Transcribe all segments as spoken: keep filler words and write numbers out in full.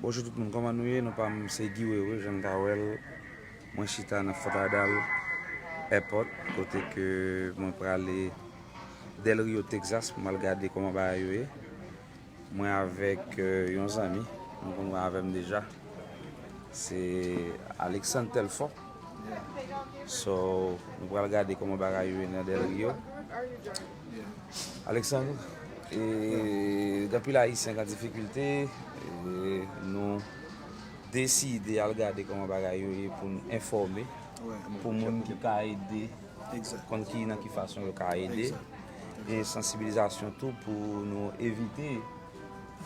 Bonjou tout moun, kòman nou ye? Non pa m se Guy Wewe, jan n ka wè l. Mwen chita nan Fort Lauderdale Airport, kote ke mwen prale Del Rio, Texas, pou m al gade kòman bagay yo ye. Mwen avèk, euh, yon zanmi, nou konn wè avè m deja. Se Alexandre Telfort. So, nou pral gade kòman bagay yo ye nan Del Rio. Alexandre, e, gen anpil Ayisyen k an difikilte, e nou deside al gade kòman bagay yo ye pou n enfòme, pou moun ki ka ede, konn ki nan ki fason yo ka ede, e sansibilizasyon tou pou nou evite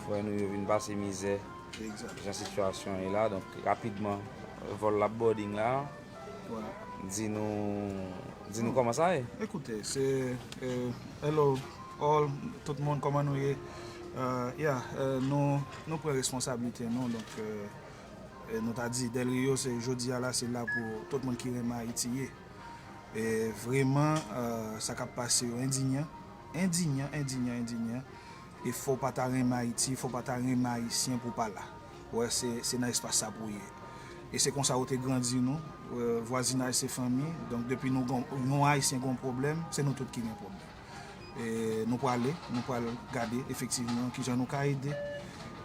frè nou yo vin pase mizè jan sitiyasyon ye la. Donk, rapidman, vòl la ap boarding la. Di nou, di nou kòman sa ye. Ekoute, se, eh, hello all, tout moun, kòman nou ye? Eh, yeah, eh, nou, nou pran responsablite nou, donk, eh, eh, nou ta di Del Rio, se jodi a la, se la pou tout moun ki renmen Ayiti ye. E vrèman, eh, sa k ap pase yo endinyan, endinyan, endinyan, endinyan. E fò w pa ta renmen Ayiti, fò w pa ta renmen Ayisyen pou w pa la. Ou wè, se, se nan espas sa pou w ye. E se konsa yo te grandi nou. Eh, vwazinaj se fanmi. Donk, depi nou gon, yon Ayisyen gon pwoblèm, se nou tout ki gen pwoblèm. E nou prale, nou pral gade efektivman kijan nou ka ede.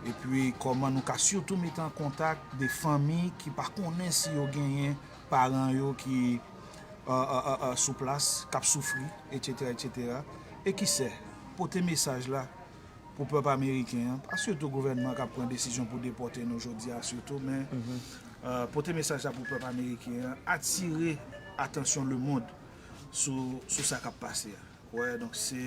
Epi kòman nou ka sitou mete an kontak de fanmi ki pa konnen si yo genyen paran yo ki, eh, eh, eh, eh, sou plas, k ap soufri, etsetera, etsetera. E ki sè, pote mesaj la pou pèp ameriken an, pa sitou gouvènman k ap pran desizyon pou depòte nou jodi a sitou, men, eh, pote mesaj la pou pèp ameriken an, atire atansyon lemonn sou, sou sa k ap pase a. Wè, donk se,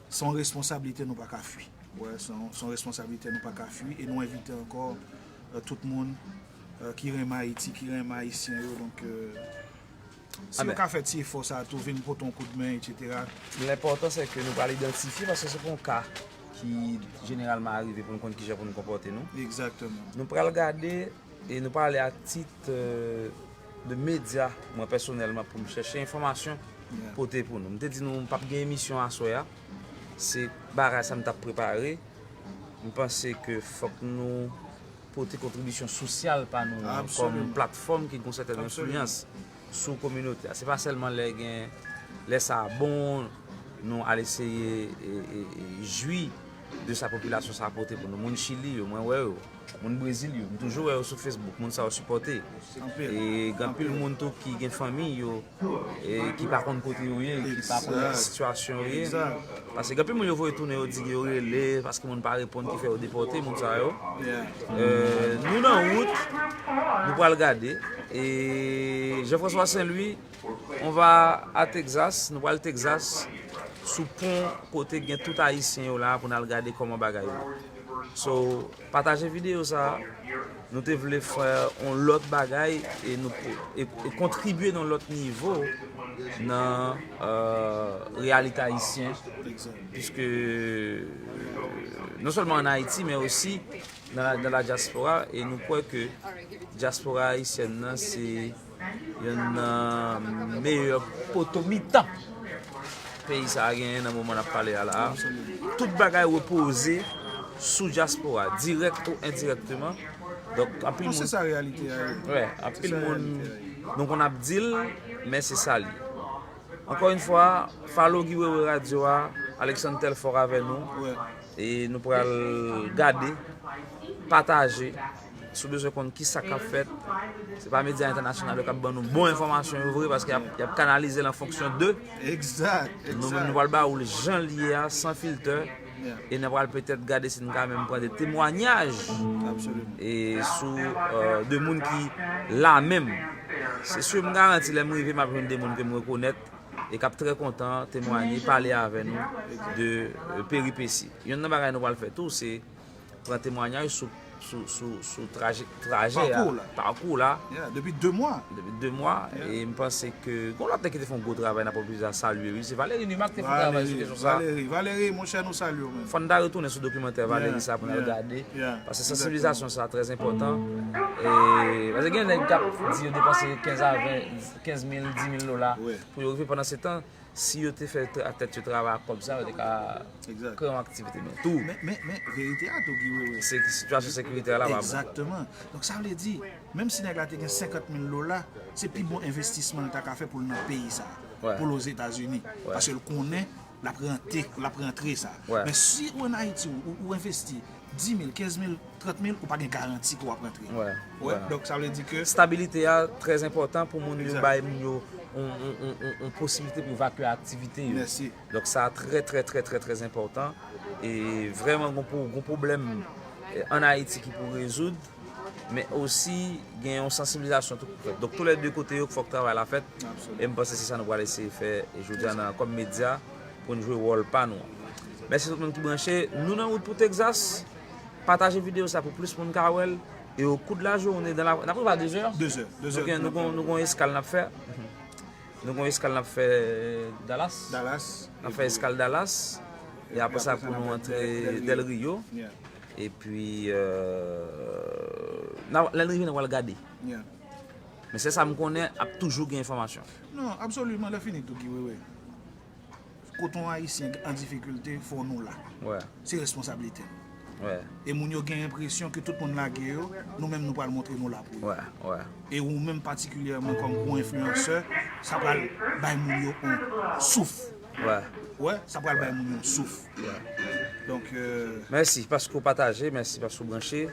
se yon responsablite nou pa ka fui. Wè, se yon, se yon responsablite nou pa ka fui e nou envite ankò, eh, tout moun, eh, ki renmen Ayiti, ki renmen Ayisyen yo. Donk, eh, si yo ka fè ti efò sa a tou, vin pote yon koudmen, etsetera. Lenpòtan se ke nou pral idantifye, paske se pa yon ka ki jeneralman arive pou nou konn kijan pou nou konpòte nou. Egzakteman. Nou pral gade e nou pale a tit, eh, de medya, mwen pèsonèlman, pou m chèche enfòmasyon pote pou nou. M te di nou m p ap gen emisyon aswè a. Se bagay sa m t ap prepare. M panse ke fòk nou pote kontribisyon sosyal pa nou an kòm platfòm ki gen yon sètèn enfliyans sou kominote a. Se pa sèlman lè gen, lè sa bon, nou al eseye, e, e, e, jwi de sa popilasyon sa a pote pou nou. Moun Chili yo, mwen wè yo. Moun Brezil yo, m toujou wè yo sou Facebook, moun sa yo sipòte. E gen anpil moun tou ki gen fanmi yo, e ki pa konn kote yo ye, ki pa konnen ki sitiyasyon yo ye. Paske gen anpil moun yo voye tounen, yo di yo rele, paske moun pa reponn ki fè yo depòte, moun sa yo. Eh, nou nan wout, nou pral gade. E Jean-François Saint-Louis, on va a Texas, nou pral Texas, sou pon kote gen tout Ayisyen yo la pou n al gade kòman bagay yo. So, pataje videyo sa a. Nou te vle fè yon lòt bagay e nou e, e kontribye nan yon lòt nivo nan, eh, reyalite ayisyen. Piske, eh, non sèlman ann Ayiti, men osi nan la, nan la dyaspora, e nou kwè ke dyaspora ayisyèn nan se youn nan meyè poto mitan peyi sa a genyen nan moman n ap pale a la a. Tout bagay repoze sou dyaspora, dirèk ou endirèkteman. Donk, anpil moun. Non, se sa reyalite a ye. Wè, anpil moun, nou konn ap di l, men se sa l ye. Ankò yon fwa, follow Guy Wewe Radio a, Alexandre Telfort avè nou. E nou pral gade, pataje. Si w bezwen konn ki sa k ap fèt, se pa medya entènasyonal yo k ap ban nou bon enfòmasyon yo vre, paske y ap, y ap kanalize l an fonksyon de. Nou menm, nou pral ba ou l jan l ye a, san filtè. E n pral petèt gade si n ka menm pran de temwanyaj e sou, eh, de moun ki la menm. Se si m garanti lè m rive, m ap jwenn de moun ke m rekonèt e k ap trè kontan temwaye, pale avè nou de, eh, peripesi. Youn nan bagay nou pral fè tou, se pran temwanyaj sou, sou, sou, sou traje, trajè a, pakou la. Depi de mwa. Depi de mwa. E m panse ke gen yon lòt nèg ki te fè yon gwo travay, n ap oblije salye, wi. Se Valérie Numa ki te fè yon travay sou kesyon sa. Valérie, Valérie, monchè, nou salye w, men. Fò n ta retounen sou dokimantè Valérie sa pou n al gade. Paske sansibilizasyon sa trè enpòtan. E, paske gen nèg k ap di yo depanse kenz a ven, kenz mil, dis mil dola pou yo rive. Pandan se tan, Si yo te fè tra- tèt yo travay ak kòb sa, yo te ka Exact. Kreye yon aktivite. Men tou, Men, men, men verite a tou, Guy Wewe. Se sitiyasyon sekirite a la pa bon. Exactement. Donk sa vle di, menm si nèg la te gen senkant mil dola, se pi bon envestisman l ta ka fè pou l nan peyi sa, Ouais. pou l Ozetazini. Paske l konnen l ap rantre, l ap rantre sa. Ouais. Men si ou an Ayiti, ou, ou envesti dis mil, kenz mil, trant mil, ou pa gen garanti ke w ap rantre. Ouais, Ouais, ouais. Donk sa vle di ke Stabilite a trè enpòtan pou moun yo Exact. Bay moun yo yon, yon, yon, yon, yon posibilite pou evakye aktivite yo. Mèsi. Donk sa trè trè trè trè trè enpòtan. E vrèman gon pou gon pwoblèm eh, an Ayiti ki pou rezoud, men osi gen yon sansibilizasyon tou pou fèt. Donk tou lè de kote yo fòk travay la fèt. Absolument. E m panse se sa nou pral eseye fè jodi a nan kòm medya pou n jwe wòl pa nou an. Mèsi tout moun ki branche. Nou nan wout pou Texas. Pataje videyo sa pou plis moun ka wè l. E o kou de la jounen, dan la, n ap rive a dezè. Dezè, dezè. Nou gen nou gon nou gon eskal n ap fè. Nou gon eskal n ap fè Dallas. Dallas. N ap fè eskal Dallas. E apre sa pou nou antre Del Rio. Yeah. Epi euh, lè n rive nou pral gade. Yeah. Men se sa m konnen ap toujou gen enfòmasyon. Non, absoliman, lè fini tou, Guy Wewe. Kote yon Ayisyen an difikilte, fò nou la. Wè. Se responsablite n. Wè. E moun yo gen enpresyon ke tout moun lage yo, nou menm nou pral montre nou la pou yo. Wè, wè. E ou menm patikilyèman kòm gwo enfliyansè, sa pral bay moun yo yon souf. Wè. Wè, sa pral bay moun yo yon souf. Donk, euh, Mèsi paske w pataje, mèsi paske w branche.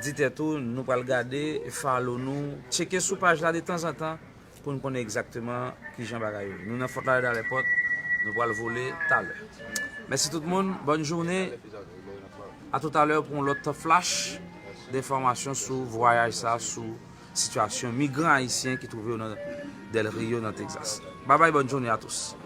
Di tèt ou, nou pral gade, follow nou, tcheke sou paj la de tanzantan pou n konnen egzakteman kijan bagay yo ye. Nou nan Fort Lauderdale Airport, nou pral vole talè. Mèsi tout moun, bòn jounen. A toutalè pou yon lòt flash de enfòmasyon sou vwayaj sa, sou sitiyasyon migran ayisyen ki twouve yo nan Del Rio, nan Texas. Babay, bòn jounen a tous.